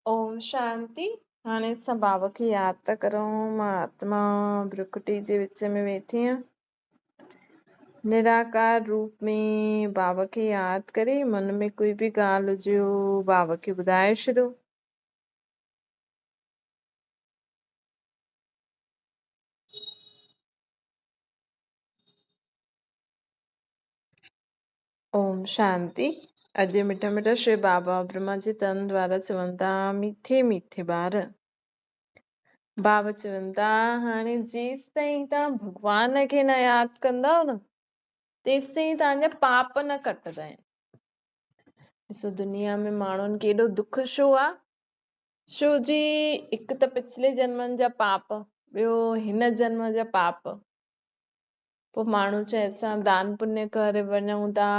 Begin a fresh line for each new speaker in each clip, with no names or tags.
اوم شانتي. هاڻي اسان بابا کي ياد ٿا ڪرون. مان آتما برڪٽي جي وچ ۾ ويٺي آهيان. نراڪار روپ ۾ بابا کي ياد ڪري من ۾ ڪوئي به ڳالهه هجي بابا کي ٻڌائي ڇڏيو. اوم شانتي. اڄ مٺا مٺا شري بابا برهما جي تن دوارا چون ٿا ميٺي ميٺي ٻار. بابا چون ٿا هاڻي جيستائين توهان ڀڳوان کي نه ياد ڪندؤ نه تيستائين توهان جا پاپ نه ڪٽندا آهن. ڏسو دنيا ۾ ماڻهن کي ايڏو دک ڇو آ؟ ڇو جي هڪ ته پڇلي جنمن جا پاپ، ٻيو هن جنم جا پاپ. پوء ماڻهو چئي اسان دان پڃ ڪري وڃون ٿا،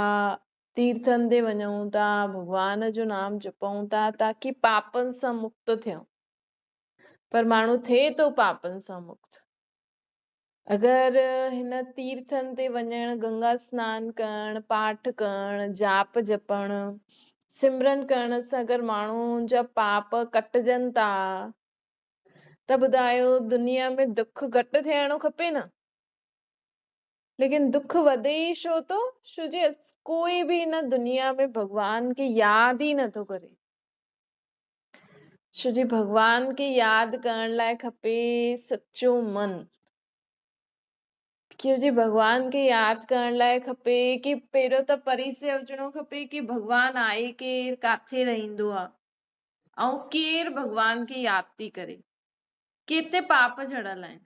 تيرٿن تي وڃون ٿا، ڀڳوان جو نام جپون ٿا تاڪي پاپن سان مڪت ٿيون. پر ماڻهو ٿئي ٿو پاپن سان مڪت. اگر هن تيرٿن تي وڃڻ، گنگا سنان ڪرڻ، پاٺ ڪرڻ، جاپ جپڻ، سمرن ڪرڻ سان اگر ماڻهو جا پاپ ڪٽجن ٿا ته ٻڌايو دنيا ۾ دک گهٽ ٿيڻو کپي نه؟ ليڪن دک وڌي ئي ڇو ٿو؟ ڇو جي ڪوئي به هن دنيا ۾ ڀڳوان کي ياد ئي نٿو ڪري. ڇو جي ڀڳوان کي ياد ڪرڻ لاء کپي سچو من. ڇو جي ڀڳوان کي ياد ڪرڻ لاء کپي ڪي پهريون ته پريچي هجڻو کپي ڪي ڀڳوان آهي ڪير، ڪاٿي رهندو آ ۽ ڪير ڀڳوان کي ياد ٿي ڪري، ڪيتي پاپ چڙهيل آهن.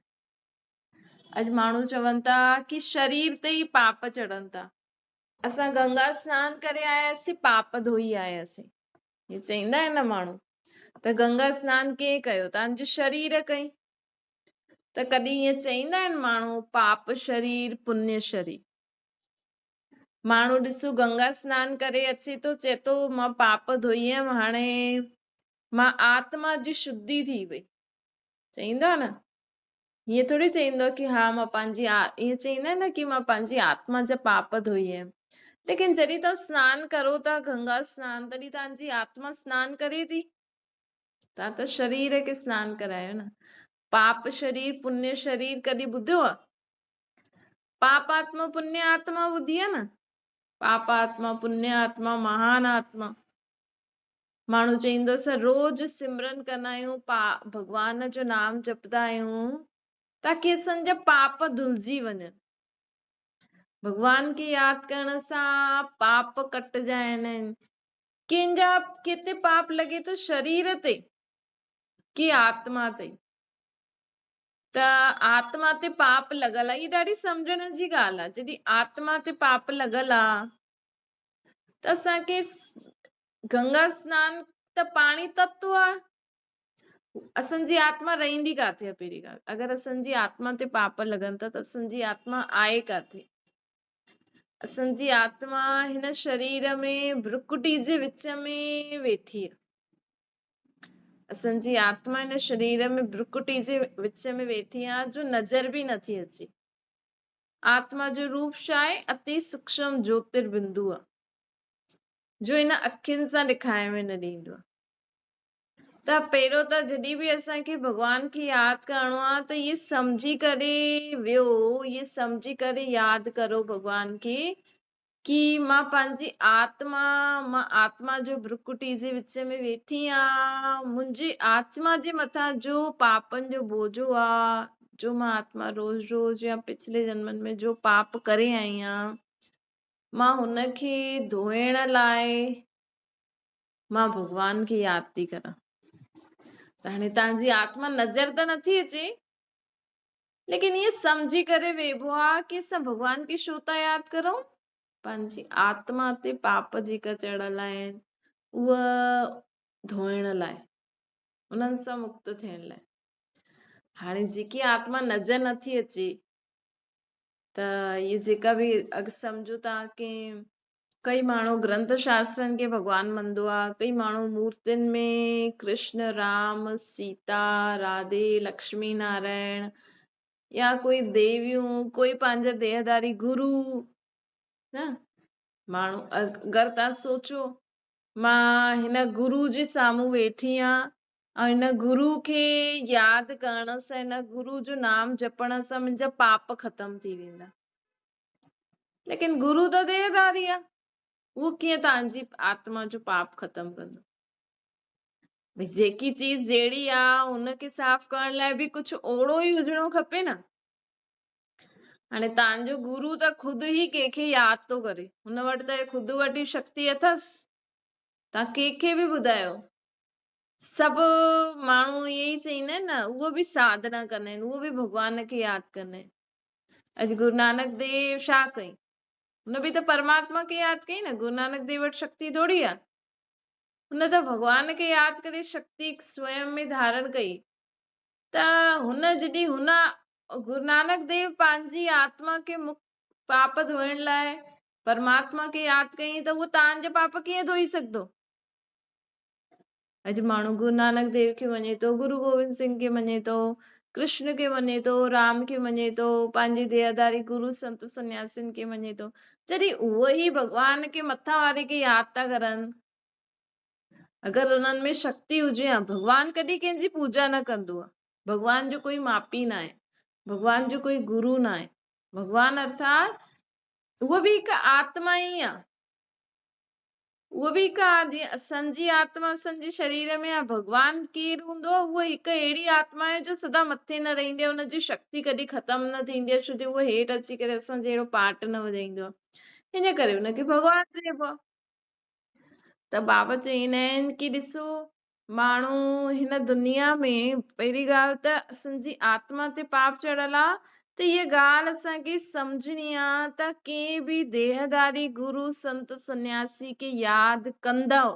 اڄ ماڻهو چون ٿا ڪي شرير تي ئي پاپ چڙهن ٿا. اسان گنگا سنان ڪري آياسين، پاپ ڌوئي آياسين. هي چئيندا آهن نه ماڻهو ته گنگا سنان ڪنهن ڪيو؟ توهان جي شرير ڪئي. ته ڪڏهن ائين چئيندا آهن ماڻهو پاپ شرير پڃ شرير. ماڻهو ڏسو گنگا سنان ڪري اچي ٿو، چئي ٿو مان پاپ ڌوئي آيم، هاڻي مان آتما جي شڌي ٿي وئي. چئيندو آهي نه؟ ائين ٿوري چئيندو ڪي ها مان پنهنجي ائين چئيندا آهن نه ڪي مان پنهنجي آتما جا پاپ ڌوئي آيم. ليڪن جڏهن توهان سنان ڪرو ٿا گنگا سنان، تڏهن توهان جي آتما سنان ڪري ٿي. توهان ته شرير کي سنان ڪرايو نه. پاپ شرير پڃ شرير ڪڏهن ٻڌو آ؟ پاپ آتما پڃ آتما ٻڌي آ نه؟ پاپ آتما پڃ آتما مهان آتما. ماڻهو چئيندو اسان روز سمرن ڪندا آهيون، ڀڳوان جو نام جپدا آهيون تاڪي اسان جا پاپ ڌلجي وڃن. ڀڳوان کي ياد ڪرڻ سان پاپ ڪٽجا آهن. ڪنهن جا ڪيتي پاپ لڳي ٿو شرير تي ڪي آتما تي، ته آتما تي پاپ لڳل آهي. هي ڏاڍي سمجهڻ جي ڳالهه آهي. جڏهن آتما تي پاپ لڳل آهي ته اسان کي گنگا سنان ته پاڻي تتو آهي، اسان جي آتما رهندي ڪاٿي آهي؟ پهرين ڳالهه اگر اسان جي آتما تي پاپ لڳن ٿا ته اسان جي آتما آهي ڪاٿي؟ اسان جي آتما هن شرير ۾ برڪٽي جي وچ ۾ ويٺي آهي. اسان جي آتما هن شرير ۾ برڪٽي جي وچ ۾ ويٺي آهي جو نظر به نٿي اچي. آتما جو روپ ڇا آهي؟ اتي سوڪشم جوتر بندو آهي جو هن اکين سان ڏيکائڻ ۾ نه ڏيندو آهي. ته پهريون ته جڏهن به اسان کي ڀڳوان کي ياد ڪرڻو آهي ته اهي سمجهي ڪري ويو، اهي سمجهي ڪري ياد ڪرو ڀڳوان کي ڪي مان پنهنجي آتما، مان آتما جو برڪٽي جي وچ ۾ ويٺي آهيان، منهنجي آتما جي مٿان جو پاپن جو بوجو آ، جو مان آتما روز روز يا پڇلي جنمن ۾ جو پاپ ڪري آئي آهيان، مان هن کي ڌوئڻ لاء مان ڀڳوان کي ياد ٿي ڪران. ته هاڻي توهان جي آتما نظر ته نٿي اچي، ليڪن ائين سمجهي ڪري ويهبو آ ڪي اسان ڀڳوان کي ڇو ٿا ياد ڪرون؟ پنهنجي آتما تي پاپ جيڪا چڙهيل آهن اهي ڌوئڻ لاء، انهن سان مڪت ٿيڻ لاء. هاڻي جيڪي آتما نظر نٿي اچي ته اهي جيڪا به اڳ سمجهو ٿا ڪي ڪئي ماڻهو گرنٿ شاسترن کي ڀڳوان مندو آ، ڪئي ماڻهو مورتين ۾ ڪرشن، رام، سيتا، راڌي، لڪشمي نارائڻ يا ڪوئي ديويون، ڪوئي پنهنجا ديهداري گرو، نه ماڻهو اگر تان سوچو مان هن گرو جي سامهون ويٺي آهيان ۽ هن گرو کي ياد ڪرڻ سان، هن گرو جو نام جپڻ سان منهنجا پاپ ختم ٿي ويندا. ليڪن گرو ته ديهڌاري آهي، اهو ڪيئن توهان جي آتما جو پاپ ختم ڪندو؟ ڀئي جيڪي چيز جهڙي آ ان کي صاف ڪرڻ لاء به ڪجهه اوڙو ئي هجڻو کپي نه. هاڻي توهان جو گرو ته خود ئي ڪنهن کي ياد ٿو ڪري، هن وٽ ته خود وٽ ئي شڪتي اٿس. توهان ڪنهن کي به ٻڌايو، سڀ ماڻهو اهي ئي چئيندا آهن نه، اهو به ساڌنا ڪندا آهن، اهو به ڀڳوان کي ياد ڪندا آهن. اڄ گرو نانڪ ديو ڇا ڪئي؟ هن به ته پرماتما کي ياد ڪئي نه. گرو نانڪ ديو وٽ شڪتي ٿوري آهي، هن ته ڀڳوان کي ياد ڪري شڪتي سوئم ۾ ڌارڻ ڪئي. ته هن جڏهن هن گرو نانڪ ديو پنهنجي آتما کي مڪت پاپ ڌوئڻ لاء پرماتما کي ياد ڪيائين ته اهو تان جا پاپ ڪيئن ڌوئي سگهندو؟ اڄ ماڻهو گرو نانڪ ديو کي مڃي ٿو، گرو گوبند سنگهه کي مڃي ٿو، ڪرشن کي مڃي ٿو، رام کي مڃي ٿو، پنهنجي ديهڌاري گرو سنت سنياسين کي مڃي ٿو. جڏهن اهي ئي ڀڳوان کي مٿان واري کي ياد ٿا ڪرن، اگر انهن ۾ شڪتي هجي ها، ڀڳوان ڪڏهن ڪنهن جي پوڄا نه ڪندو آهي. ڀڳوان جو ڪوئي ماپي ناهي، ڀڳوان جو ڪوئي گرو ناهي. ڀڳوان ارٿات اهو به هڪ آتما ئي آهي. اهو به هڪ آهي، جيئن اسان جي آتما اسان جي شرير ۾ آهي، ڀڳوان ڪير هوندو آهي؟ اهو هڪ اهڙي آتما آهي جو سدا مٿي نه رهندي آهي، ان جي شڪتي ڪڏهن ختم نه ٿيندي آهي، ڇو جو اهو هيٺ اچي ڪري اسان جهڙو پاٽ نه وڄائيندو آهي. ان ڪري ان کي ڀڳوان چئبو آهي. ته بابا چئيندا آهن ڪي ڏسو ماڻهو هن دنيا ۾ پهرين ڳالهه ته اسان جي آتما تي پاپ چڙهيل آ ته هيء ڳالهه اسان کي سمجهڻي آ ته ڪنهن به ديهڌاري گرو سنت سنياسي کي ياد ڪندؤ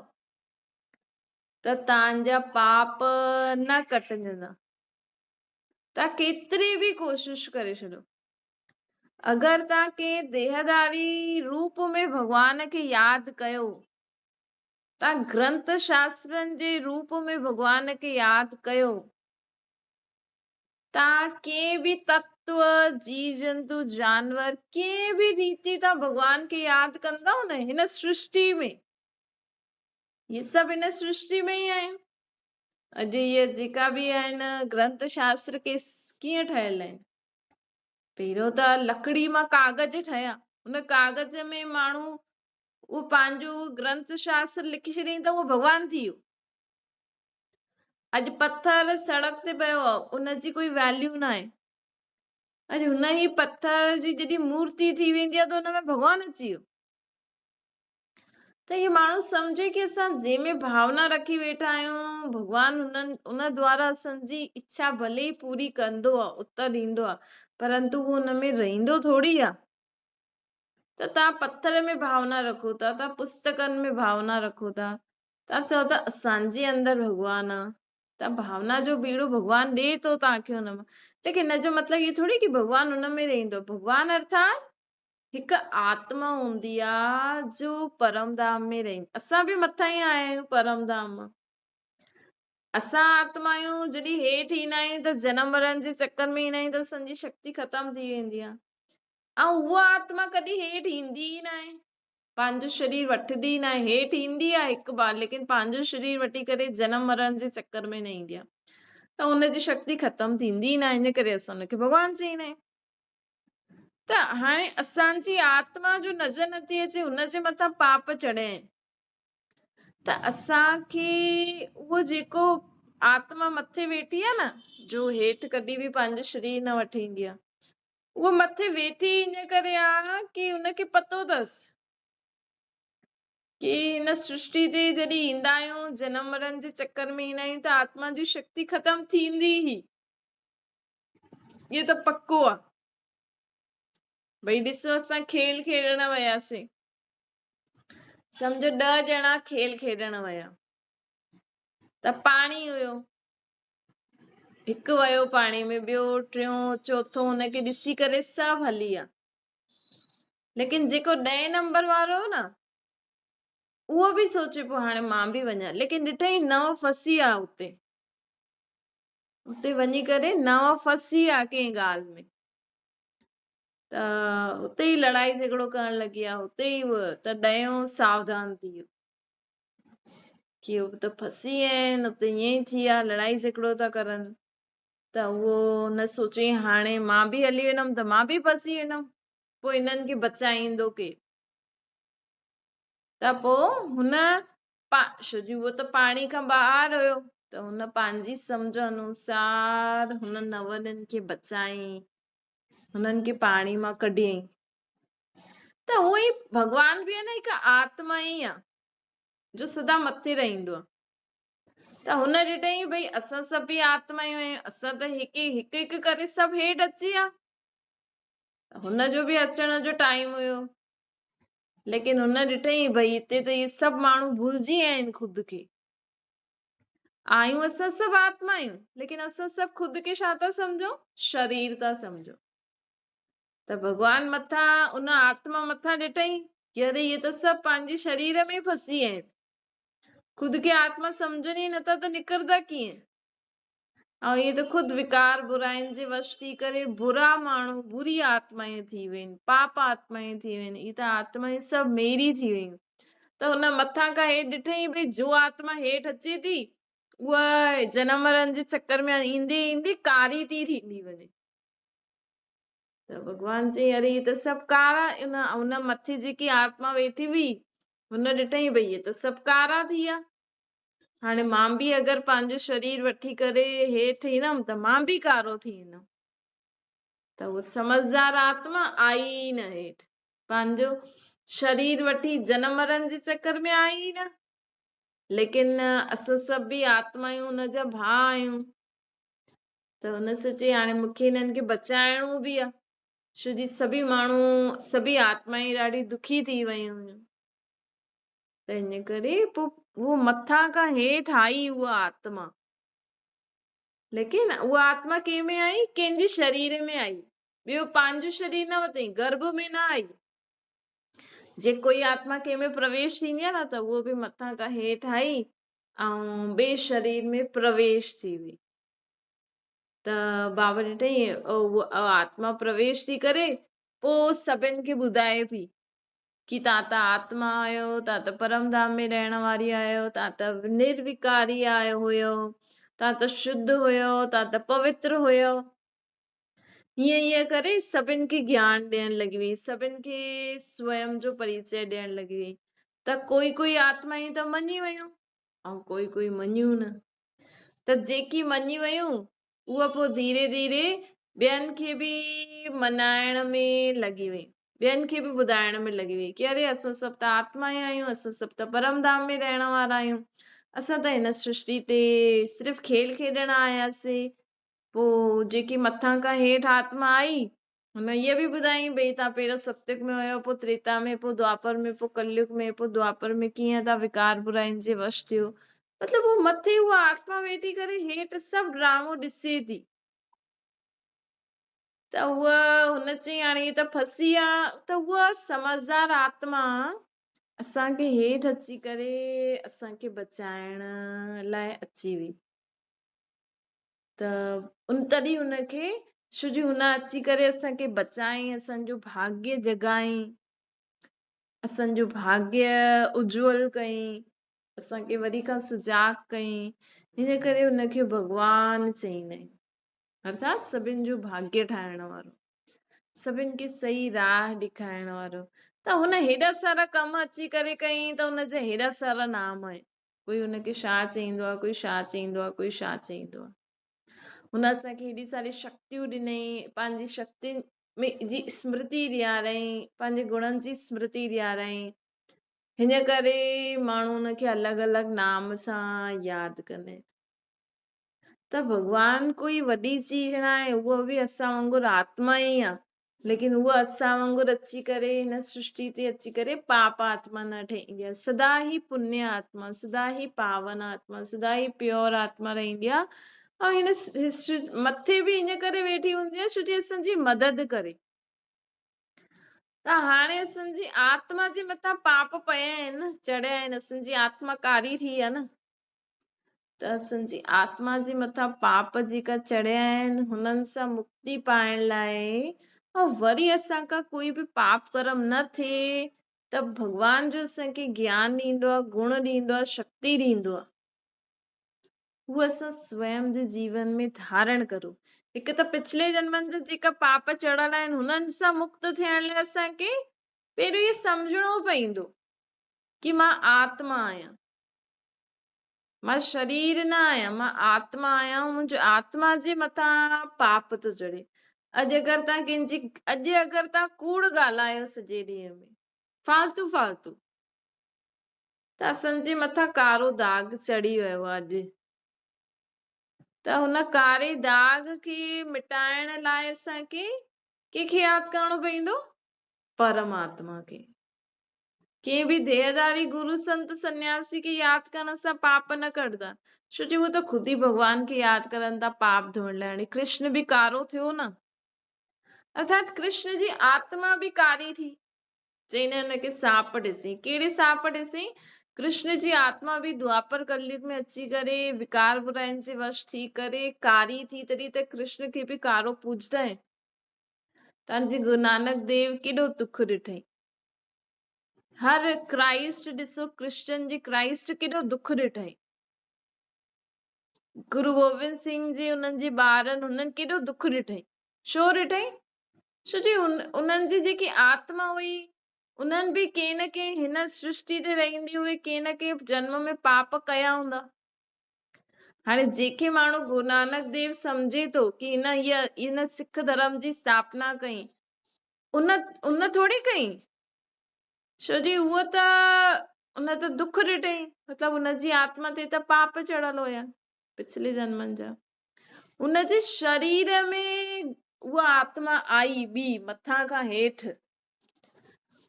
ته توهان جا پاپ نه ڪٽجندا. توهان ڪيتري به ڪوشش ڪري ڇڏو. اگر توهان ڪنهن ديهڌاري روپ ۾ ڀڳوان کي ياد ڪيو، توهان گرنٿ شاسترن جي روپ ۾ ڀڳوان کي ياد ڪيو، توهان ڪنهن به تتو، جيو جنتو، جانور، ڪنهن به ريتي توهان ڀڳوان کي ياد ڪندؤ نه هن سرشٽي ۾، هي سڀ هن سرشٽي ۾ ئي آهن. اڄ اهي جيڪا به آهن گرنٿ شاستر ڪي ڪيئن ٺهيل آهن؟ پهريون ته لڪڙي مان ڪاغذ ٺهيا، ان ڪاغذ ۾ ماڻهو اهو پنهنجو گرنٿ شاستر لکي ڇڏيائين ته اهو ڀڳوان ٿي ويو. اڄ پٿر سڙڪ تي پيو آهي، ان جي ڪوئي ويليو ناهي. اڄ هن ئي پٿر جي جڏهن مورتي ٿي ويندي آهي ته ان ۾ ڀڳوان اچي ويو. ته اهي ماڻهو سمجهي ڪي اسان جنهن ۾ ڀاونا رکي ويٺا آهيون ڀڳوان انهن ان دوارا اسان جي اڇا ڀلي ئي پوري ڪندو آهي، اتر ڏيندو آهي، پرنتو هو ان ۾ رهندو ٿوري آهي. ته توهان پٿر ۾ ڀاونا رکو ٿا، توهان پستڪن ۾ ڀاونا رکو ٿا، توهان چئو ٿا اسان جي اندر ڀڳوان آهي، ته ڀاونا جو ڀيڙو ڀڳوان ڏئي ٿو توهان کي ان مان، ليڪن ان جو مطلب اهو ٿوري ڪي ڀڳوان ان ۾ رهندو. ڀڳوان ارٿات هڪ آتما هوندي آ جو پرم ڌام ۾ رهندي. اسان به مٿان ئي آيا آهيون پرم ڌام مان. اسان آتما آهيون جڏهن هيٺ ايندا آهيون ته جنم مرڻ جي چڪر ۾ ايندا آهيون ته اسان جي شڪتي ختم ٿي ويندي آ ۽ اها آتما ڪڏهن هيٺ ايندي ئي ناهي. پنهنجو شرير وٺندي ئي ناهي. هيٺ ايندي آ هڪ بار ليڪن پنهنجو شرير وٺي ڪري جنم مرڻ جي چڪر ۾ نه ايندي آ ته ان جي شڪتي ختم ٿيندي ئي ناهي ان ڪري اسان ان کي ڀڳوان چئيندا آهيون. ته هاڻي اسان جي آتما جو نظر نٿي اچي، هن جي مٿان پاپ چڙهيا آهن ته اسان کي اهو جيڪو آتما مٿي ويٺي آهي نه، جو هيٺ ڪڏهن به پنهنجو شرير نه وٺي ايندي آهي، اهو مٿي ويٺي ان ڪري آهي ڪي هن کي پتو اٿس ڪي هن سرشٽي تي جڏهن ايندا آهيون جنم مرڻ جي چڪر ۾ ايندا آهيون ته آتما جي شڪتي ختم ٿيندي ئي. اهو ته پڪو آ. ڀئي ڏسو اسان کيل کيڏڻ وياسين. سمجهو 10 ڄڻا کيل کيڏڻ ويا ته پاڻي هيو. هڪ ويو پاڻي ۾، ٻيو، ٽيون، چوٿون، هن کي ڏسي ڪري سڀ هلي ويا. ليڪن جيڪو ڏهين نمبر وارو هو نه اهو به سوچي پيو هاڻي مان به وڃان، ليڪن ڏٺائين نو ڦسي ويا اتي. اتي وڃي ڪري نو ڦسي آ ڪنهن ڳالهه ۾ ته اتي ئي لڙائي جهڳڙو ڪرڻ لڳي آ، اتي ئي ته ڏهيون ساوڌان ٿي ويو. ڪي هو ته ڦسي ويا آهن، اتي ائين ئي ٿي ويا، لڙائي جهڳڙو ٿا ڪرن. ته اهو هن سوچيائين هاڻي مان به هلي ويندم ته مان به ڦسي ويندم، پوء هنن کي بچائيندو ڪير؟ ته پوء هن ڇو جو اهو ته پاڻي کان ٻاهر هيو، ته هن پنهنجي سمجهه انوسار هنن نونن کي بچايائين، هنن کي پاڻي مان ڪڍيائين. ته اهو ئي ڀڳوان به آهي نه، هڪ آتما ئي آهي جو سدا مٿي رهندو آهي. ته هن ڏٺائين ڀئي اسان سڀ به آتمايون آهيون، اسان ته هڪ هڪ هڪ ڪري سڀ هيٺ اچي ويا. هن جو به اچڻ جو ٽائيم هيو، ليڪن هن ڏٺائين ڀئي هتي ته اهي سڀ ماڻهو ڀلجي ويا آهن خود کي. آهيون اسان سڀ آتما آهيون، ليڪن اسان سڀ خود کي ڇا ٿا سمجهون؟ شرير ٿا سمجهون. ته ڀڳوان مٿان ان آتما مٿان ڏٺائين ڪي اري اهي ته سڀ پنهنجي شرير ۾ ڦسي ويا آهن، خود کي آتما سمجهن ئي نٿا ته نڪرندا ڪيئن؟ ۽ اهي ته خود وڪار براين جي وش ٿي ڪري برا ماڻهو، بري آتمائون ٿي ويون، پاپ آتمائون ٿي ويون، اهي ته آتمائون سڀ ميري ٿي ويون. ته هن مٿان کان هيٺ ڏٺائين ڀئي جو آتما هيٺ اچي ٿي اها جنم مرڻ جي چڪر ۾ ايندي ايندي ڪاري ٿي ٿيندي وڃي. ته ڀڳوان چيائين اري هي ته سڀ ڪارا، ان مٿي جيڪي آتما ويٺي هئي هن ڏٺائين ڀئي هي ته سڀ ڪارا ٿي ويا، هاڻي مان به اگر پنهنجو شرير وٺي ڪري هيٺ ايندم ته مان به ڪارو ٿي ويندم. ته هو سمجهدار آتما آئي ئي نه هيٺ، پنهنجو شرير وٺي جنم مرڻ جي چڪر ۾ آئي ئي نه. ليڪن اسان سڀ به آتمايون هن جا ڀاء آهيون. ته هن سوچي هاڻي مون کي هنن کي بچائڻو به آهي، ڇو جي سڀئي ماڻهو، سڀئي آتمائون ڏاڍي دکي ٿي ويون هيون. ته ان ڪري پوء اهو مٿان کان هيٺ آئي اها آتما، ليڪن اها آتما ڪنهن ۾ آئي؟ ڪنهن جي شرير ۾ آئي، ٻيو پنهنجو شرير نه ورتائين، گرڀ ۾ نه آئي. جي ڪوئي آتما ڪنهن ۾ پرويش ٿيندي آهي نه ته اهو به مٿان کان هيٺ آئي ۽ ٻئي شرير ۾ پرويش ٿي وئي. ته بابا ڏٺائين اها آتما پرويش ٿي ڪري، پوء سڀن کي ٻڌائي پئي ڪي تان ته آتما آهيو، تان ته پرم ڌام ۾ رهڻ واري آهيو، تان ته نروڪاري آيو هيو، تان ته شڌ هيو، تان ته پوتر هيو. هيئن هيئن ڪري سڀن کي گيان ڏيڻ لڳي وئي، سڀن کي سويم جو پريچي ڏيڻ لڳي وئي. ته ڪوئي ڪوئي آتمائون ته مڃي ويون ۽ ڪوئي ڪوئي مڃيون نه. ته جيڪي مڃي ويون اهي پوء ڌيري ڌيري ٻين کي به مڃائڻ ۾ لڳي ويون، ٻين کي به ٻڌائڻ ۾ لڳي وئي ڪي اري اسان سڀ ته آتمائون آهيون، اسان سڀ ته پرم ڌام ۾ رهڻ وارا آهيون، اسان ته هن سرشٽي تي صرف کيل کيڏڻ آياسين. پوء جيڪي مٿان کان هيٺ آتما آئي، هن اها به ٻڌايائين ڀئي توهان پهريون ستيگ ۾ هيو، پوء تريتا ۾، پوء دوآپر ۾، پوء ڪليگ ۾، پوء دوآپر ۾ ڪيئن توهان وڪار براين جي وش ٿيو. مطلب هو مٿي اها آتما ويٺي ڪري هيٺ سڀ ڊرامو ڏسي ٿي. ته هوء هن چيائين هاڻي هي ته ڦسي آ. ته هوء سمجهدار آتما اسان کي هيٺ اچي ڪري اسان کي بچائڻ لاء اچي وئي. ته ان تڏهن هن کي ڇو جو هن اچي ڪري اسان کي بچائين، اسان جو ڀاڳيه جڳائين، اسان جو ڀاڳيه اجول ڪئين، اسان کي وري کان سجاڳ ڪئين، ان ڪري هن کي ڀڳوان چئيندا آهن. ارٿات سڀن جو ڀاڳيه ٺاهڻ وارو، سڀن کي صحيح راهه ڏيکارڻ وارو. ته هن هيڏا سارا ڪم اچي ڪري ڪئين ته هن جا هيڏا سارا نام آهن. ڪوئي هن کي شا چئيندو آهي، ڪوئي شا چئيندو آهي، ڪوئي شا چئيندو آهي. هن اسان کي هيڏي ساري شڪتيون ڏنائين، پنهنجي شڪتين ۾ جي سمرتي ڏيارائين، پنهنجي گڻن جي سمرتي ڏيارائين. هن ڪري ماڻهو هن کي الڳ الڳ نام سان ياد ڪندا آهن. ته ڀڳوان ڪوئي وڏي چيز ناهي، اهو به اسان وانگر آتما ئي آهي، ليڪن هوء اسان وانگر اچي ڪري هن سرشٽي تي اچي ڪري پاپ آتما نه ٺهندي آهي، سدا ئي پنيه آتما، سدا ئي پاون آتما، سدا ئي پيور آتما رهندي آهي ۽ هن مٿي به ان ڪري ويٺي هوندي آهي ڇو جي اسان جي مدد ڪري. ته هاڻي اسان جي آتما جي مٿان پاپ پيا آهن، چڙهيا آهن، اسان جي آتما ڪاري ٿي آهي نه، ته اسان جي آتما جي مٿان پاپ جيڪا چڙهيا آهن هنن سان مڪتي پائڻ لاء ۽ وري اسان کان ڪوئي به پاپ ڪرم نه ٿئي ته ڀڳوان جو اسان کي گيان ڏيندو آهي، گڻ ڏيندو آهي، شڪتي ڏيندو آهي، هو اسان سويم جي جيون ۾ ڌارڻ ڪرون. هڪ ته پڇلي جنمن جا جيڪا پاپ چڙهيل آهن، هنن سان مڪت ٿيڻ لاء اسان کي پهريون اهو سمجهڻو پوندو ڪي مان آتما آهيان، مان شرير نه آهيان، مان آتما آهيان، منهنجي آتما جي مٿان پاپ ٿو چڙهي. اڄ اگر توهان ڪنهن جي اڄ اگر توهان ڪوڙ ڳالهايو سڄي ڏينهن ۾ فالتو فالتو ته اسان جي مٿان ڪارو داغ چڙهي ويو آهي اڄ، ته هن ڪاري داغ کي مٽائڻ لاء اسان کي ڪنهن کي ياد ڪرڻو پوندو؟ پرماتما کي. ڪنهن به ديهداري گرو سنت سنياسي کي ياد ڪرڻ سان پاپ نه ڪڍندا، ڇو جو هو ته خود ئي ڀڳوان کي ياد ڪرن ٿا پاپ ڌوئڻ لاء. هاڻي ڪرشن به ڪارو ٿيو نه، ارٿات ڪرشن جي آتما به ڪاري ٿي. چئين هن کي ساپ ڏسين. ڪهڙي ساپ ڏسين؟ ڪرشن جي آتما به دوآپر ڪليگ ۾ اچي ڪري وڪار براين جي وش ٿي ڪري ڪاري ٿي، تڏهن ته ڪرشن کي به ڪارو پوڄندا آهن. تان جي گرو نانڪ ديو ڪيڏو دک ڏٺئي. هر ڪرائسٽ ڏسو، ڪرسچن جي ڪرائسٽ ڪيڏو دک ڏٺئي. گرو گوبند سنگهه جي انهن جي ٻارن هنن ڪيڏو دک ڏٺئي. ڇو ڏٺئي؟ ڇو جي انهن جي جيڪي آتما هئي، انهن به ڪنهن نه ڪنهن هن سرشٽي تي رهندي هئي ڪنهن نه ڪنهن جنم ۾ پاپ ڪيا هوندا. هاڻي جيڪي ماڻهو گرو نانڪ ديو سمجهي ٿو ڪي هن هيء هن سک ڌرم جي اسٿاپنا ڪئي، ان ٿوري ڪئي، ڇو جي هوء ته ان ته دک ڏٺئي، مطلب ان جي آتما تي ته پاپ چڙهيل هيا پڇلي جنمن جا. ان جي شرير ۾ اها آتما آئي ٻي مٿان کان هيٺ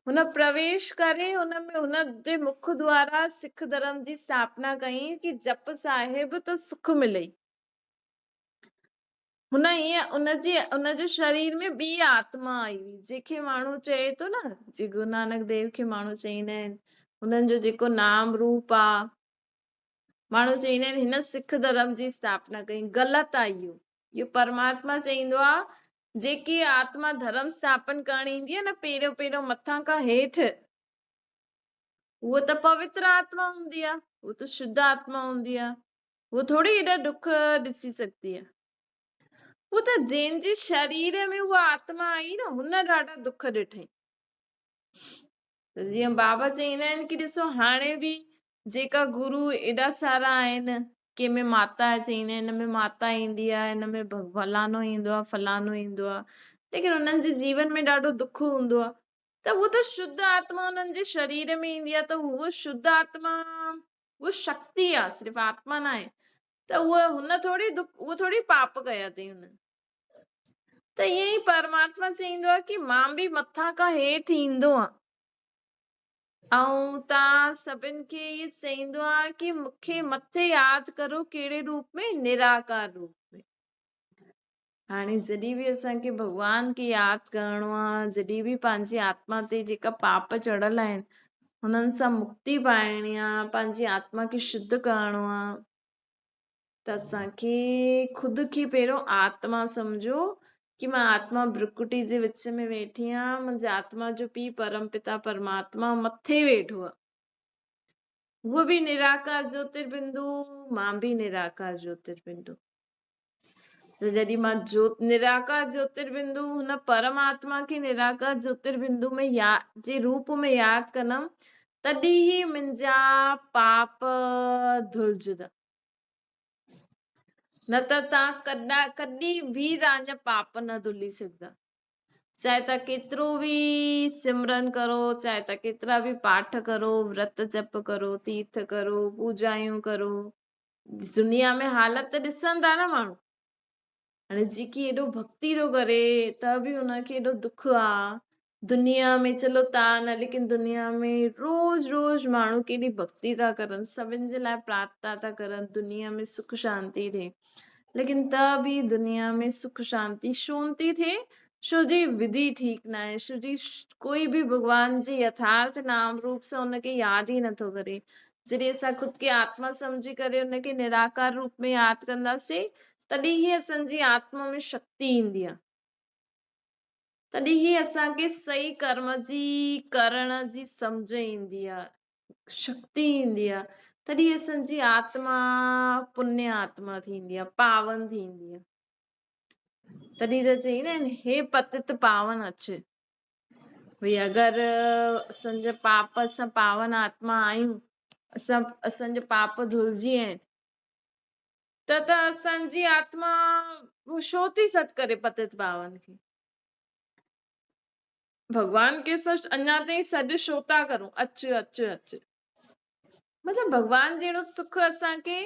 هن پرويش ڪري ان ۾ هن جي مک دوارا سک ڌرم جي اسٿاپنا ڪئي ڪي جپ صاحب ته سک ملئي. هن ائين ان جي ان جو شرير ۾ ٻي آتما آئي هئي، جنهن کي ماڻهو چئي ٿو نه، جي گرو نانڪ ديو کي ماڻهو چئيندا آهن، هنن جو جيڪو نام روپ آ، ماڻهو چئيندا آهن هن سک ڌرم جي اسٿاپنا ڪئي، غلط آ اهو. اهو پرماتما چئيندو آ، جيڪي آتما ڌرم اسٿاپن ڪرڻ ايندي آ نه پهريون پهريون مٿان کان هيٺ، اهو ته پوتر آتما هوندي آ، اهو ته شڌ آتما هوندي آ، هوء ٿوري ايڏا ڏک ڏسي سگهندي آهي. هو ته جنهن جي شرير ۾ اها آتما آئي نه، هن ڏاڍا دک ڏٺائين. ته جيئن بابا چئيندا آهن ڪي ڏسو هاڻي به جيڪا گرو ايڏا سارا آهن، ڪنهن ۾ ماتا چئيندا آهن، هن ۾ ماتا ايندي آهي، هن ۾ فلانو ايندو آهي، فلانو ايندو آهي، ليڪن انهن جي جيون ۾ ڏاڍو دک هوندو آهي. ته هو ته شڌ آتما انهن جي شرير ۾ ايندي آهي، ته هوء شڌ آتما اها شڪتي آ، صرف آتما ناهي، ته اها هن ٿوري دک، اهو ٿوري پاپ ڪيا اٿئي هنن. ته ائين ئي پرماتما چئيندو آ ڪي مان به مٿان کان هيٺ ايندو آن ۽ تان سڀن کي اهي چئيندو آن ڪي مون کي مٿي ياد ڪرو، ڪهڙي روپ ۾؟ نراڪار روپ ۾. هاڻي جڏهن به اسان کي ڀڳوان کي ياد ڪرڻو آ، جڏهن به پنهنجي آتما تي جيڪا پاپ چڙهيل آهن هنن سان مڪتي پائڻي آ، پنهنجي آتما کي شڌ ڪرڻو آ، ته اسان کي خود کي پهريون آتما سمجهو ڪي مان آتما برڪٽي جي وچ ۾ ويٺي آهيان، منهنجي آتما جو پيء پرم پتا پرماتما مٿي ويٺو آ، هو به نراڪار جوتربندو، مان به نراڪار جوتربندو. ته جڏهن مان جوت نراڪار جوتربندو هن پرم آتما کي نراڪار جوتربندو ۾ يا جي روپ ۾ ياد ڪندم، تڏهن ئي منهنجا پاپ ڌلجندا، نه ته تان ڪڏهن به توهان جا پاپ نه ڌلي سگهندا، چاهي تان ڪيترو به سمرن ڪرو، چاهي تان ڪيترا به پاٺ ڪرو، ورت جپ ڪرو، تيرٿ ڪرو، پوڄايون ڪرو. دنيا ۾ حالت ته ڏسن ٿا نه ماڻهو. هاڻي جيڪي ايڏو ڀڳتي ٿو ڪري ته به ان کي ايڏو دک آ. دنيا ۾ چلو تان نه، ليڪن دنيا ۾ روز روز ماڻهو ڪيڏي ڀڳتي ٿا ڪرن، سڀن جي لاء پرارٿنا ٿا ڪرن دنيا ۾ سک شانتي ٿئي، ليڪن ته به دنيا ۾ سک شانتي شون ٿي ٿئي؟ ڇو جي وڌي ٺيڪ ناهي، ڇو جي ڪوئي به ڀڳوان جي يٿارٿ نام روپ سان ان کي ياد ئي نٿو ڪري. جڏهن اسان خود کي آتما سمجهي ڪري ان کي نراڪار روپ ۾ ياد ڪنداسين، تڏهن ئي اسان جي آتما ۾ شڪتي ايندي آهي. تڏهن ئي اسان کي صحيح ڪرم جي ڪرڻ جي سمجهه ايندي آ، شڪتي ايندي آ، تڏهن اسان جي آتما پني آتما ٿيندي آ، پاون ٿيندي آ. تڏهن ته چئيندا آهن هي پتت پاون اچ. ڀئي اگر اسان جا پاپ، اسان پاون آتما آهيون، اسان جا پاپ ڌلجي آهن ته اسان جي آتما ڇو ٿي سڏ ڪري پتت پاون کي؟ ڀڳوان کي اسان اڃا تائين سڏ ڇو ٿا ڪرون؟ اچ اچ اچ. مطلب ڀڳوان جهڙو سک اسان کي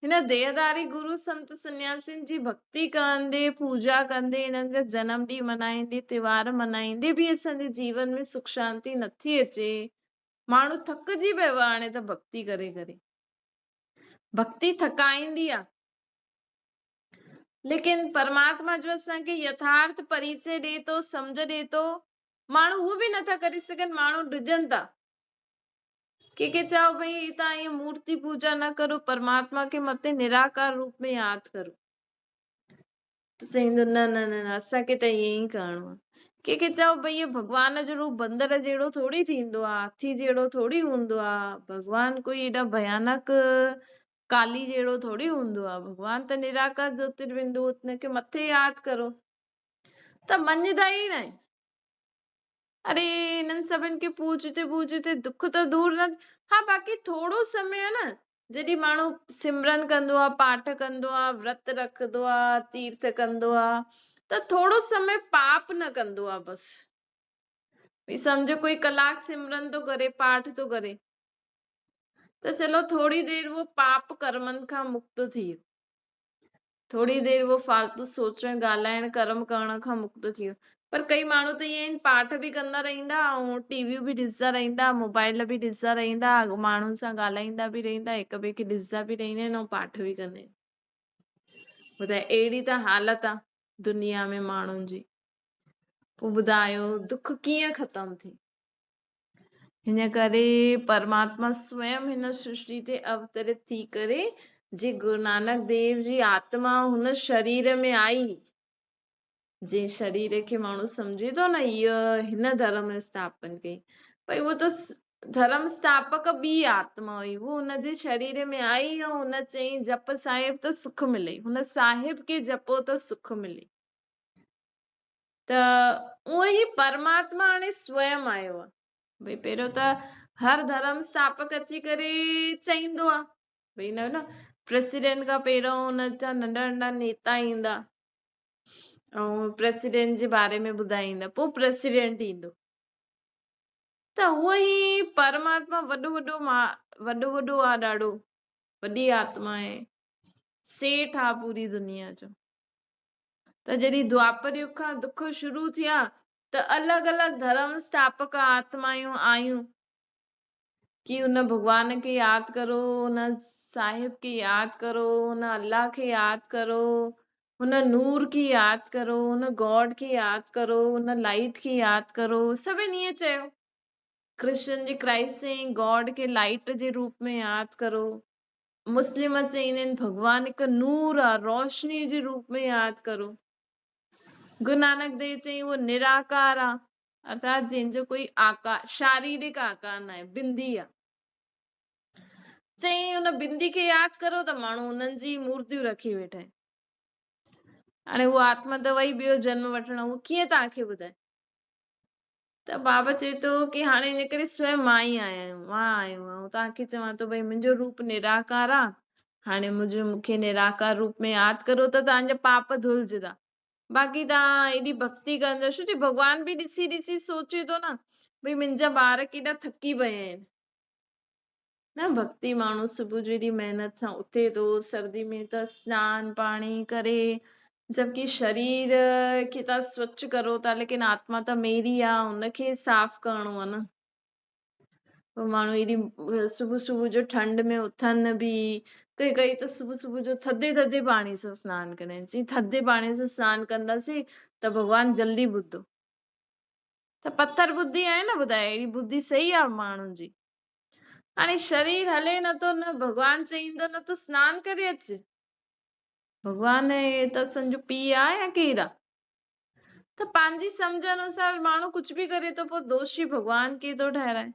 هن ديهداري گرو سنت سنياسين جي ڀڳتي ڪندي، پوڄا ڪندي، هنن جا جنم ڏينهن ملهائيندي، تيوهار ملهائيندي به اسان جي جيون ۾ سک شانتي نٿي اچي. ماڻهو ٿڪجي پيو آهي هاڻي ته ڀڳتي ڪري ڪري. ڀڳتي ٿڪائيندي آهي، ليڪن پرماتما جو اسان کي يٿارٿ پريچي ڏئي ٿو، سمجهه ڏئي ٿو، ماڻهو اهو به نٿا ڪري سگهن، ماڻهو ڊڄن ٿا. ڪي ڪي چئو ڀئي توهان ائين مورتي پوڄا نه ڪرو، پرماتما کي مٿي نراڪار روپ ۾ ياد ڪرو. ته چئيندو نه نه نه نه اسان کي ته ائين ئي ڪرڻو آهي. ڪي ڪي چئو ڀئي اهو ڀڳوان جو روپ بندر جهڙو ٿوري ٿيندو آهي، هاٿي جهڙو ٿوري هوندو آهي، ڀڳوان ڪوئي ايڏا ڀيانڪ ڪالي جهڙو ٿوري هوندو آهي، ڀڳوان ته نراڪار جيوتربندو، ان کي مٿي ياد ڪرو. ته مڃدا ئي نه آهن. اري هنن سڀن کي پوڄتي پوڄتي دک ته دور نه. ها باقي ٿورو سمي آهي نه، جڏهن ماڻهو سمرن ڪندو آهي، پاٺ ڪندو آهي، ورت رکندو آهي، تيرٿ ڪندو آهي، ته ٿورو سمي پاپ نه ڪندو آهي. بس ڀئي سمجهو ڪوئي ڪلاڪ سمرن ٿو ڪري، پاٺ ٿو ڪري، ته چلو ٿوري دير اهو پاپ ڪرمن کان مڪت ٿي ويو، ٿوري دير اهو فالتو سوچڻ، ڳالهائڻ، ڪرم ڪرڻ کان مڪت ٿي ويو. پر ڪئي ماڻهو ته ائين آهن، پاٺ به ڪندا رهندا ۽ ٽي ويون به ڏسندا رهندا، موبائل به ڏسندا رهندا، ماڻهن سان ڳالهائيندا به رهندا، هڪ ٻئي کي ڏسندا به رهندا آهن ۽ پاٺ به ڪندا آهن. ٻڌاءِ اهڙي ته حالت آهي دنيا ۾ ماڻهن جي. پوءِ ٻڌايو دک ڪيئن ختم ٿئي؟ هن ڪري پرماتما سويم هن سرشٽي تي اوترت ٿي ڪري جي گرو نانڪ ديو جي آتما هن شرير ۾ آئي، جنهن شرير کي ماڻهو سمجهي ٿو نه اهو هن ڌرم اسٿاپن ڪئي، ڀئي اهو ته ڌرم اسٿاپڪ ٻي آتما هئي، هو هن جي شرير ۾ آئي ۽ هن چيائين جپ صاحب ته سک ملي، هن صاحب کي جپو ته سک ملي. ته اهو ئي پرماتما هاڻي سويم آيو آهي. ڀئي پهريون ته هر ڌرم اسٿاپڪ اچي ڪري چئيندو آهي، ڀئي نه نه پريزيڊنٽ کان پهريون هن جا ننڍا ننڍا نيتا ايندا ۽ پريزيڊنٽ جي باري ۾ ٻڌائيندا، پوءِ پريزيڊنٽ ايندو. ته اهو ئي پرماتما وڏو وڏو وڏو وڏو آ، ڏاڍو وڏي آتما آهي، سيٺ آ پوري دنيا جو. ته جڏهن دوآپر يگ کان دک شروع ٿيا ته الڳ الڳ ڌرم اسٿاپڪ آتمايون آيون ڪي ان ڀڳوان کي ياد ڪرو، ان صاحب کي ياد ڪرو، ان الله کي ياد ڪرو، ان نور کي ياد ڪرو، ان گاڊ کي ياد ڪرو، ان لائيٽ کي ياد ڪرو. سڀني ائين چيو. ڪرسچن جي ڪرائسٽ چيائين گاڊ کي لائيٽ جي روپ ۾ ياد ڪرو. مسلم چئيندا آهن ڀڳوان هڪ نور آ، روشني جي روپ ۾ ياد ڪرو. گرو نانڪ ديو چيائين اهو نراڪار آ، ارٿات جنهن جو ڪوئي آڪار، شاريرڪ آڪار ناهي، بندي آ. چيائين ان بندي کي ياد ڪرو ته ماڻهو انهن جي مورتيون رکي ويٺا آهن. هاڻي اها آتما ته وئي ٻيو جنم وٺڻ، اهو ڪيئن توهان کي ٻڌائي؟ ته بابا چئي ٿو ڪي هاڻي ان ڪري سويم مان ئي آيا آهيون، مان آيو آهيان، توهان کي چوان ٿو ڀئي منهنجو روپ نراڪار آ، هاڻي مون کي نراڪار روپ ۾ ياد ڪرو ته توهان جا پاپ ڌلجندا. باقي توهان ايڏي ڀڳتي ڪندو، ڇو جو ڀڳوان به ڏسي ڏسي سوچي ٿو نه ڀئي منهنجا ٻار ڪيڏا ٿڪي پيا آهن. نه ڀڳتي ماڻهو صبح جو ايڏي محنت سان اٿي ٿو، سردي ۾ ته سنان پاڻي ڪري، جبڪه شرير کي توهان سوڇ ڪرو ٿا، ليڪن آتما ته ميري آ، ان کي صاف ڪرڻو آ نه. پوءِ ماڻهو ايڏي صبح صبح جو ٺنڊ ۾ اٿن به، ڪئي ڪئي ته صبح صبح جو ٿڌي ٿڌي پاڻي سان سنان ڪندا آهن. چئي ٿڌي پاڻي سان سنان ڪنداسين ته ڀڳوان جلدي ٻڌندو. ته پٿر ٻڌي آهي نه، ٻڌائي اهڙي ٻڌي صحيح آ ماڻهن جي. هاڻي شرير هلي نٿو، نه ڀڳوان چئيندو نه تون سنان ڪري اچ. ڀڳوان هي ته اسان جو پيءُ آ يا ڪير آ؟ ته پنهنجي سمجهه انوسار ماڻهو ڪجهه به ڪري ٿو پوء دوشي ڀڳوان کي ٿو ٺهرائي.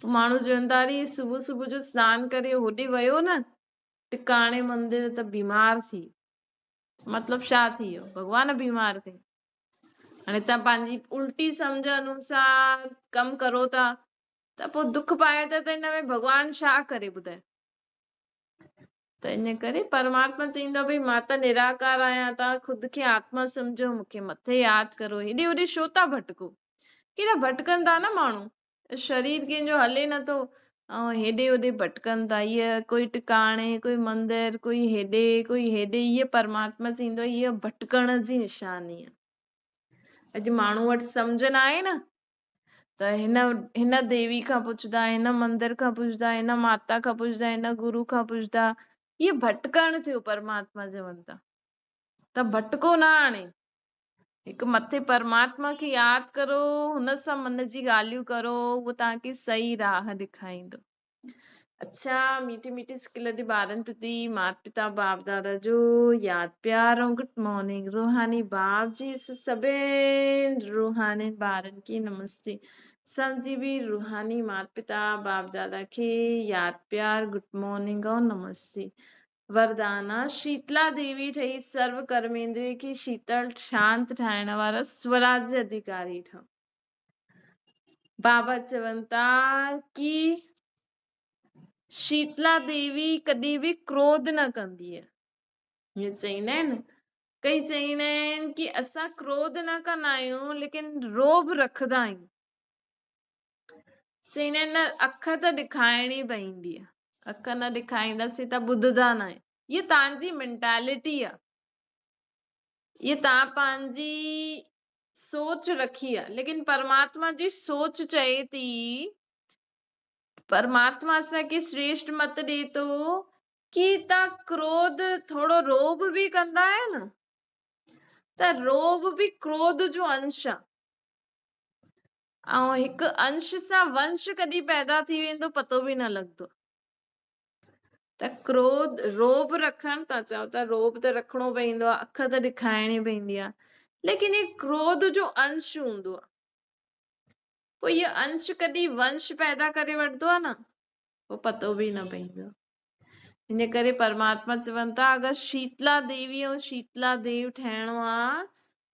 پوء ماڻهو چون ٿا اري صبح صبح جو سنان ڪري هوڏي ويو نه ٽڪاڻي مندر ته بيمار ٿي مطلب ڇا ٿي ويو ڀڳوان بيمار ڪئي. هاڻي تان پنهنجي الٽي سمجهه انوسار ڪم ڪرو ٿا ته پوء دک پايو ٿا ته ان ۾ ڀڳوان ڇا ڪري ٻڌايو. ته ان ڪري پرماتما چئيندو ڀئي مان ته نراڪار آهيان، توهان خود کي آتما سمجهو، مون کي مٿي ياد ڪرو، هيڏي هوڏي ڇو ٿا ڀٽڪو؟ ڪيڏا ڀٽڪن ٿا نه ماڻهو، شرير ڪنهن جو هلي نٿو ۽ هيڏي هوڏي ڀٽڪن ٿا، هيء ڪوئي ٽڪاڻي، ڪوئي مندر، ڪوئي هيڏي، ڪوئي هيڏي، هيء پرماتما چئيندو هيء ڀٽڪڻ جي نشاني آهي. اڄ ماڻهو وٽ سمجهه ناهي نه ته هن هن ديوي کان پڇندا، هن مندر کان پڇندا، هن ماتا کان پڇندا، هن گرو کان پڇندا. هيء ڀٽڪڻ ٿيو پرماتما چون ٿا ته ڀٽڪو نه هاڻي. هڪ مٿي پرماتما کي ياد ڪرو، هن سان من جي ڳالهيون ڪرو، اهو توهان کي صحيح راهه ڏيکاريندو. اڇا ميٺي ميٺي سڪيلڌي ٻارن پرتي مات پتا باپ دادا جو ياد پيار ۽ گڊ مارننگ روحاني باپ جي سڀين روحاني ٻارن کي نمستي سمجھي به روحاني مات پتا باپ دادا کي ياد پيار گڊ مارننگ ۽ نمستي وردانا شيتلا ديوي ٺهي سرو ڪرميندري کي شيتل شانت ٺاهڻ وارا سوراجي اڌيڪاري ٺهو. بابا چون ٿا ڪي شيتلا ديوي ڪڏهن به ڪروڌ نه ڪندي آهي. ائين چئيندا آهن ڪئي چئيندا آهن ڪي اسان ڪروڌ نه ڪندا آهيون ليڪن رعب رکندا آهيون. چئيندا آهن نه اک ته ڏکائڻي پوندي آهي، اک نه ڏکائينداسين ته ٻڌندا نه آهن. هيء توهان جي مينٽالٽي آهي، هيء توهان پنهنجي سوچ رکي آ ليڪن پرماتما جي سوچ چئي ٿي پرماتما اسان کي شريشٽ مت ڏي ٿو ڪي تان ڪروڌ ٿورو روب به ڪندا آهيو نه ته روب به ڪروڌ جو انش آ ۽ هڪ انش سان ونش ڪڏهن پيدا ٿي ويندو پتو به نه لڳندو. ته ڪروڌ رعب رکڻ ٿا چئو ته رعب ته رکڻو پوندو آهي اک ته ڏکائڻي پوندي آهي ليڪن هي ڪروڌ جو انش هوندو آهي پوء اهو انش ڪڏهن ونش پيدا ڪري وٺندو آهي نه پوء پتو به نه پوندو آهي ان ڪري پرماتما چون ٿا اگر شيتلا ديوي ۽ شيتلا ديو ٺهڻو آهي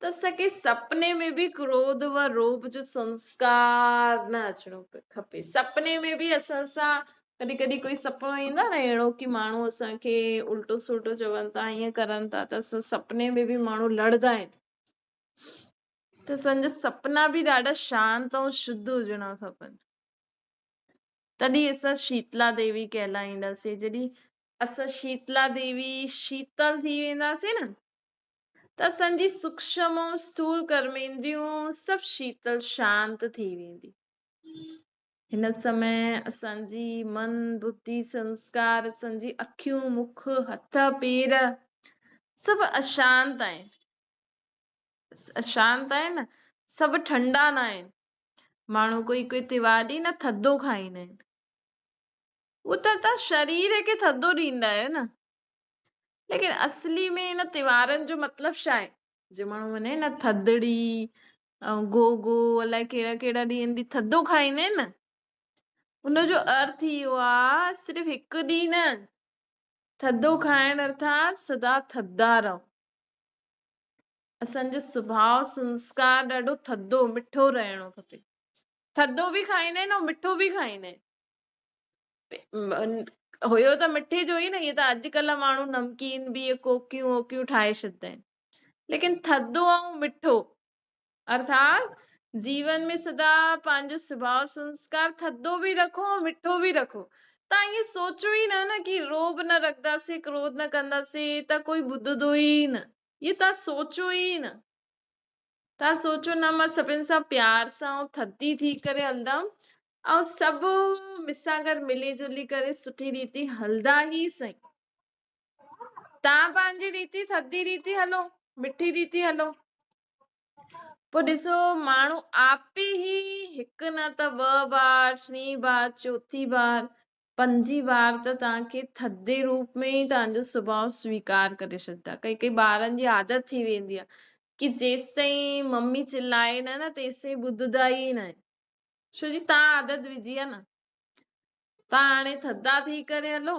ته اسان کي سپني ۾ به ڪروڌ و روب جو سنسڪار نه اچڻو کپي. سپني ۾ به اسان سان ڪڏهن ڪڏهن ڪوئي سپنو ايندو آهي نه اهڙو ڪي ماڻهو اسان کي الٽو سلٽو چون ٿا ائين ڪرن ٿا ته اسان سپني ۾ به ماڻهو لڙدا آهن ته اسان جا سپنا به ڏاڍا شانت ۽ شڌ هجڻا کپن تڏهن اسان شيتلا ديوي ڪهلائينداسين. جڏهن اسان شيتلا ديوي شيتل ٿي وينداسين نه ته اسان جي سوڪشم ۽ اسٿول ڪرميندريون سڀ شيتل شانت ٿي ويندي. هن سمي اسان جي من، ٻڌي، سنسڪار، اسان جي اکيون، مک، هٿ، پير سڀ اشانت آهن. اشانت آهن نه، سڀ ٺنڊا نه آهن. ماڻهو ڪوئي ڪوئي تيوهار ڏينهن نه ٿڌو کائيندا آهن. اهو ته توهان شرير کي ٿڌو ڏيندا آهيو نه. ليڪن اصلي ۾ ان تيوهارن جو مطلب ڇا آهي؟ جي ماڻهو وڃي نه ٿڌڙي ۽ گوگو الائي ڪهڙا ڪهڙا ڏينهن به ٿڌو کائيندا آهن نه ان جو ارٿ اهو آهي صرف هڪ ڏينهن نه ٿڌو کائڻ ارٿات سدا ٿڌا رهو. اسان جو سڀاء سنسڪار ڏاڍو ٿڌو مٺو رهڻو کپي. ٿڌو به کائيندا آهن ۽ مٺو به کائيندا آهن. هيو ته مٺي جو ئي نه هي ته اڄڪلهه ماڻهو نمڪين به ڪوڪيون ووڪيون ٺاهي ڇڏدا آهن ليڪن ٿڌو ۽ مٺو ارٿات جيون ۾ سدا پنهنجو سڀاء سنسڪار ٿڌو به رکو ۽ مٺو به رکو تان ائين سوچو ئي نه نه ڪي روب نه رکنداسين ڪروڌ نه ڪنداسين ته ڪوئي ٻڌندو ئي نه هي تان سوچو ئي نه تان سوچو نه مان سڀن سان پيار سان ۽ ٿڌي ٿي ڪري هلندم ۽ سڀ مسان گڏ ملي جلي ڪري سٺي ريتي هلندا ئي سهي. تان پنهنجي ريتي ٿڌي ريتي هلو، مٺي ريتي هلو. پوء ڏسو ماڻهو آپي ئي هڪ نه ته ٻه بار، ٽين بار، چوٿين بار، پنجين بار ته توهان کي ٿڌي روپ ۾ ئي توهان جو سڀاء سويڪار ڪري ڇڏيندا. ڪئي ڪئي ٻارن جي عادت ٿي ويندي آهي. ڪي جيستائين ممي چلائي نه نه تيستائين ٻڌندا ئي نه آهن. ڇو جي تان عادت وجهي آ نه. تان هاڻي ٿڌا ٿي ڪري هلو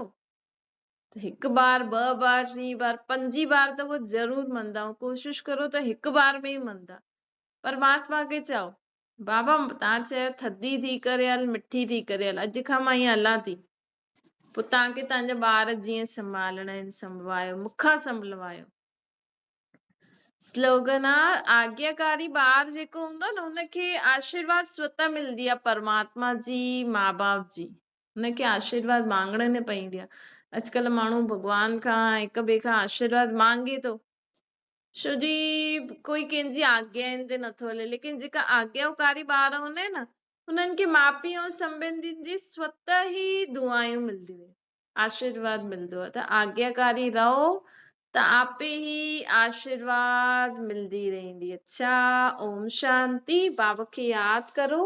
ته هڪ بار، ٻه بار، ٽي بار، پنجين بار ته اهو ضرور مندا. ڪوشش ڪرو ته هڪ بار ۾ ئي مندا. پرماتما کي چئو بابا تان چيو ٿڌي ٿي ڪري هل مٺي ٿي ڪري هل اڄ کان مان ائين هلان ٿي. پوء تان کي تان جا ٻار جيئن سنڀالڻا آهن سنڀوايو مون کان سنڀلوايو. سلوگن آ آگياڪاري ٻار جيڪو هوندو آ نه ان کي آشيرواد سوتا ملندي آ پرماتما جي ماء باپ جي ان کي آشيرواد مانگڻ نه پئيندي آ. اڄڪلهه ماڻهو ڀڳوان کان هڪ ٻئي کان آشيرواد مانگي ٿو ڇو جي ڪوئي ڪنهن جي آگيا تي نٿو هلي ليڪن جيڪا آگياڪاري ٻار هوندا آهن نه انهن کي ماء پيء ۽ سنٻنڌين جي سوتا ئي دعائون ملنديون آهن آشيرواد ملندو آهي ته آگياڪاري رهو ته آپي ئي آشيرواد ملندي رهندي. اڇا اوم شانتي. بابا کي ياد ڪرو.